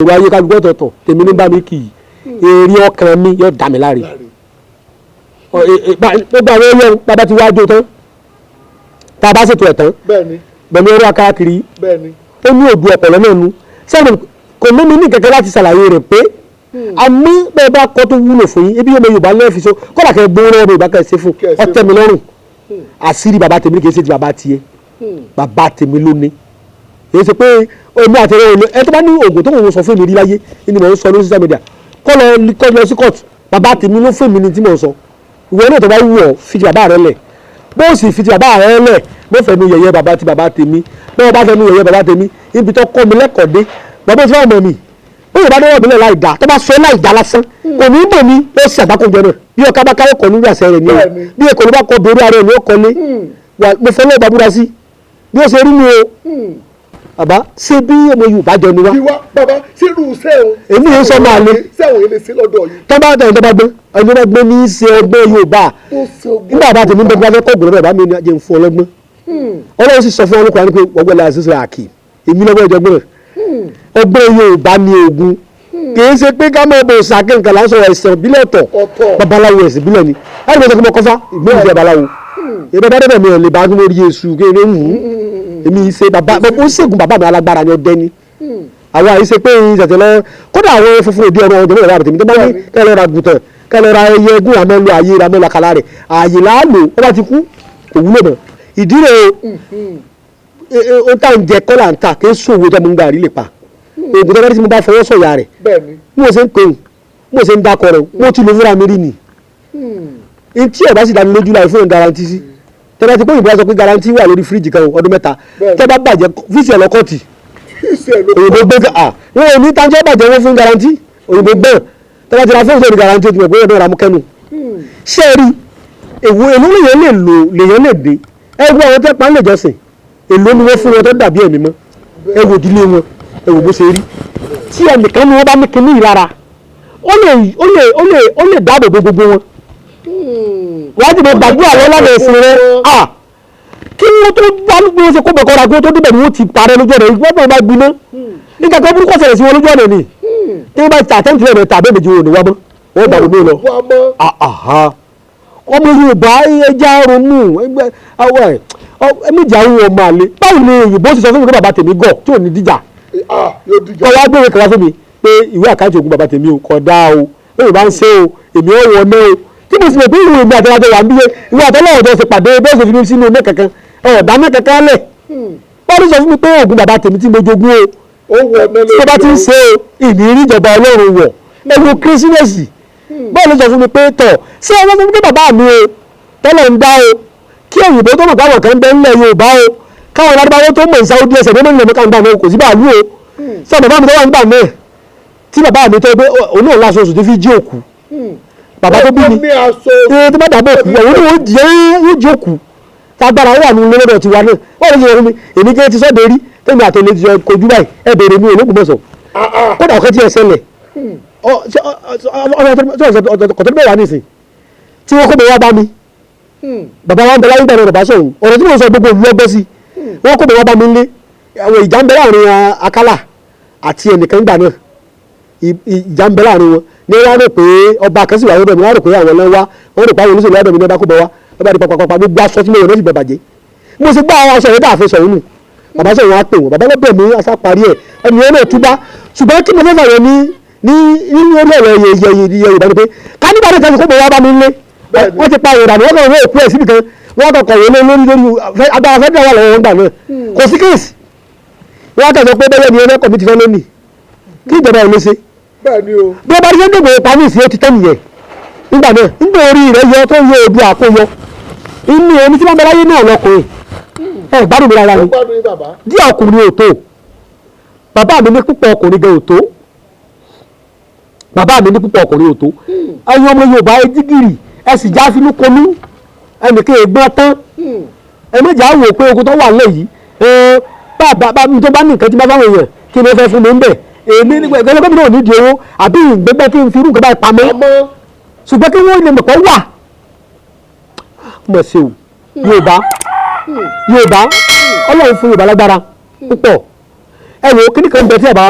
Èrò ayé ká gbọ́ tọ̀tọ̀ tèmi ní bá mi kì í, èrè ọkàn mi yóò dà mí láre. Gbogbo àwọn ẹyẹ bàbá ti wájú tán, tá a bá ṣètò ẹ̀ tán pẹ̀lú ẹrú akáàkiri, ó ní òdu ọ̀pọ̀lọ́ náà nu sẹ́yìn, kò ní mi ní kẹ̀kẹ́ láti ṣàlàyé rẹ̀ pé àmì bẹ́ẹ̀ bá kọ́ tó wúlò fún yín. Ebi ọmọ Yorùbá lẹ́ẹ̀ fi so kọ́dà kẹ́ gbóná ọmọ Yorùbá kẹ́ ṣe fún ọtẹ́ mi lọ́rùn. Àṣírí bàbá tèmi kì í ṣe ti bàbá tiẹ̀, bàbá tèmi ló ní. Kì í ṣe pé omi àti ẹ̀rọ ẹ tó bá ní oògùn tó ń sọ fún mi rí láyé ni mò ń sọ lórí social media, kọ́ lọ sí court. Bàbá tèmi ló fún mi ní tí mò ń sọ. Ìwọ náà tó bá wù ọ́, fi ti bàbá rẹ lẹ̀. Bó o sì fi ti bàbá rẹ lẹ̀, bó fẹ́ mi yẹ̀yẹ́ bàbá ti bàbá tèmi, bó o bá fẹ́ mi yẹ̀yẹ́ bàbá tèmi, ibi tó kọ́ mi lẹ́kọ̀ọ́ dé, bàbá tí wọ́n mọ̀ mi, bó yóò bá dọ́wọ́ mi lẹ̀ láì dá, tó bá sọ láì dá lásán, kò ní bò mí, ó sì àgbákòjọ náà. Bí ọ̀ká bá káwọ́ kọ̀ nígbà sẹ́rẹ̀ ni o, bí èkó ló bá kọ borí ara ẹ̀ ní ó kọ́lé. Mo fẹ́ lọ́ọ́ bàbúrà sí bí ó ṣe rí mi o. Bàbá, ṣé bí ọmọ Yorùbá jọ ni wá. Ìwà bàbá sírú sẹ́wọ̀n. Èmi yẹn sọ máa le. Sẹ́wọ̀n yẹn lè sí lọ́dọ̀ yìí. Tó bá tẹ̀yìn tó bá gbọ́n, ẹni tó bá gbọ́n ní í ṣe ọgbọ́n Yorùbá. Nígbà bá tèmi bẹ́ẹ̀ bá fẹ́ kọ́ ògùn lọ́dọ̀ bàbá mi ní ajé ń fún ọlọ́gbọ́n. Ọlọ́run sì sọ fún ọlọ́kùnrin pé wọ́n gbọ́dọ̀ àṣìṣe àkì èmi lọ́gbọ́n ìjọgbọ́n. Ọgbọ́n Yorùbá ní ogun, kì í ṣe pé ká máa bọ̀ ṣàkẹ́ nǹkan là ń sọ̀rọ̀. Ẹ̀sìn ìbílẹ̀ ọ̀tọ̀, babaláwo ẹ̀sìn ìbílẹ̀ ni. Láti bọ́ sọ pé mo kọ́fá ìgbóhùn sí babaláwo ìbẹ́ bá débẹ̀ mi ò lè bá mo rí èṣù kéré wù ú. Èmi ṣe bàbá ó ṣègùn, bàbá mi alágbára ni, ọdẹ ni. Àwọn àyíṣe pé ìṣẹ̀tẹ̀ lọ kódà àwọn funfun òdi ọ̀rọ̀ ọ̀dọ́ mẹ́rin àbẹ̀tẹ̀mí tó bá ní kẹ́ lọ ra gùtàn, kẹ́ lọ ra ẹyẹ egún, àmọ́ lo ààyè àmọ́ làkàlà rẹ̀, ààyè láàlò ó bá ti kú, kò wúlò mọ́. Ìdí rẹ̀ o, ó tà ń jẹ kọ́là ń tà kí sòwò tó mú gàrí lè pa oògùn tó bá tí mo bá fọwọ́ sọ̀yà rẹ̀. Bí mo ṣe ń pè ń, mo ṣe ń dákọ rẹ̀, mo ti lo fúnra mi rí ni. Tí ọba sì dání lójú láì fún guarantee sí, tẹ́lẹ̀ tí pé òyìnbó sọ pé guarantee wà lórí fíríjì kan ọdún 3, tẹ́ bá bàjẹ́, fíìsì ẹ̀ lọ́kọ̀tì. Òyìnbó gbé à wọn ò ní tájọ́ bàjẹ́, wọn fún guarantee. Òyìnbó gbọ́n, tẹ́lẹ̀ tí ra fóònù sórí guarantee, ó ti mọ̀ pé ọdún ra mú kẹ́nu. Ṣé ẹ rí èwo, èló lèyàn lè lò, lèyàn lè dé? Ẹ wo àwọn tẹ́ pa ń lè jọsìn, èló ni wọ́n fún wọn tó dàbí ẹ̀mí mọ́? Ẹ wò ìdílé wọn, ẹ wò bó ṣe rí. Tí ẹnìkan ni wọ́n bá ní kinní ìlara, ó lè dáàbò bo gbogbo wọn. Wọ́n á ti mọ gbàdúrà wọn lábẹ́ ẹ̀sìn rẹ̀ à kí wọ́n tó bá bí wọ́n ṣe kó bẹ̀kọ́ ra, kí wọ́n tó débẹ̀ ni wọ́n ti parẹ́ lójú ọ̀nà. Ìgbọ́n bá gbiná nígbà tó burúkú ọ̀sẹ̀ sí wọn lójú ọ̀nà ni tí wọ́n bá ti àtẹ́ǹtì rẹ̀ tàbí méjì wọn ò ní wá mọ́, wọ́n gbà wọ́n lọ. Ọmọ Yorùbá, ẹja ronú ẹ méjì àwọn ọmọ àlè. Báwo ni òyìnbó sì sọ fún mi pé bàbá tèmi gọ̀ tí ò ní díjà? Kọ́ wá gbé kan wá fún mi pé ìwé àkáǹtì ògùn bàbá tèmi ò kọ̀ dáa o, bẹ́ẹ̀ bá ń ṣe o, èmi ò wọ̀ náà o, tí mo sì mọ̀ pé ìwé mi àti àjọ wà ń bí ìwé àtọ́lọ́wọ̀ tó ṣe pàdé bẹ́ẹ̀ ṣe fi mi sínú ilé kankan ọ̀dà mi kankan lẹ̀. Wọ́n sọ fún mi pé ògùn bàbá tèmi tí mo jogún o, tí mo bá ti ń ṣe o, ìní rí ìjọba Ọlọ́run wọ̀. Ẹ wo kírísímẹ́sì, bọ́ọ̀ ló sọ fún mi pé tọ̀ ṣé ọwọ́ fún mi pé bàbá mi o tọ́lọ̀ ń dá o, kí òyìnbó tó mọ̀ káwọn kan bẹ́ ńlẹ̀ Yorùbá o, káwọn lárúbáwọ́ tó mọ̀ ní Saudi ẹsẹ̀ tó mọ̀ nílẹ̀ mọ́ká ń gbà náà, kò sí bàálù o. Sọ bàbá mi tó wà ń gbà náà, tí bàbá mi tó gbé òun náà láṣọ oṣù tó fi jí òkú bàbá tó bí mi ẹ tó bá dàbọ̀ òkú, òun náà yóò jí òkú tágbára wà nínú lọ́dọ̀ tiwa náà. Wọ́n lè sọ fún mi, èmi kí ẹ ti sọ́dọ̀ rí tẹ́mi àtẹ̀lé ti kojú báyìí. Ẹ bèrè mi Ológbòmọ̀ṣọ́, kódà ọ̀kẹ́ tí ẹ ṣẹlẹ̀ kọ̀tọ́ bẹ́ẹ̀ wà nísìn tí wọ́n kó bẹ̀ wá bá mi. Bàbá wa ń bẹ láyé gbàdọ̀ bàbá sọ̀hún. Ọ̀rọ̀ tí mo sọ, gbogbo ìlú ọgbọ́ sí. Wọ́n kó bẹ̀ wá bá mi lé. Àwọn ìjà ń bẹ láàrin Akálà àti ẹnìkan gbà náà, ìjà ń bẹ láàrin wọn ní wọ́n rò pé ọba kan sì wà lọ́dọ̀ mi. Wọ́n rò pé àwọn náà wá, wọ́n rò pé àwọn olóṣèlú lọ́dọ̀ mi ní ọba kó bọ̀ wá. Ọba di pàpàpàpà, gbogbo aṣọ tí mo wọ̀ ló sì bẹ̀ bàjẹ́. Mo sì gbọ́ àwọn aṣọ rẹ̀ dáàfin sọ̀rọ̀ nù. Bàbá sọ̀rọ̀, wọn á pè wọ́n, bàbá lọ́bẹ̀ mi aṣá parí ẹ̀, ẹni yẹn náà túbá. Ṣùgbọ́n kí mo fẹ́ fàyọ ní ní ní orí ọ̀rọ̀ yẹ Yorùbá ni pé ká nígbà tó kó bọ̀ wá bá mi lé, wọ́n ti pa ìrànà, wọ́n kàn wọ́n òkú ẹ̀ síbi kan, wọ́n kàn kọ̀wé lórí agbára fẹ́ẹ́ wà lọ́wọ́ wọn gbà náà, kò sí case. Wọ́n kàn sọ pé bẹ́ẹ̀ ni ẹlẹ́kọ̀ọ́ mi ti fẹ́ lónìí kí ìjọba ò lè ṣe. Bí wọ́n bá rí sẹ́ńdẹ̀ gbòòrò pa ní ìsìn, ó ti tẹ́ nìyẹn nígbà náà. Nígbà orí rẹ̀ yọ tó yọ odò àkóyọ inú omi tí wọ́n bẹ láyé náà lọkùnrin ẹ gbádùn mi rárá ni. Díẹ̀ ọkùnrin ò tó. Bàbá mi ní púpọ̀ ọkùnrin gan ò tó. Bàbá mi ní púpọ̀ ọkùnrin ò tó. Ẹ̀yin ọmọ Yorùbá, ẹ jígìrì, ẹ sì já finú konú, ẹnìkan ègbọ́n tán. Ẹ méjì á wò pé ogun tó wà lẹ̀ yìí, bàbá mi tó bá ní nǹkan tí bá fáwọn èèyàn, kí ni ó fẹ́ fún mi ń bẹ̀? Èmi nígbà ìgbẹ́lẹ́ gómìnà ò ní di owó àbí ìgbẹ́gbẹ́ kí n fi irú nǹkan báyìí pamọ́, ṣùgbọ́n kí wọ́n lè mọ̀ pé wà mọ̀ sí o. Yorùbá, Yorùbá, Ọlọ́run fún Yorùbá lágbára púpọ̀. Ẹ wò ó, kíní kan bẹ tí ẹ bá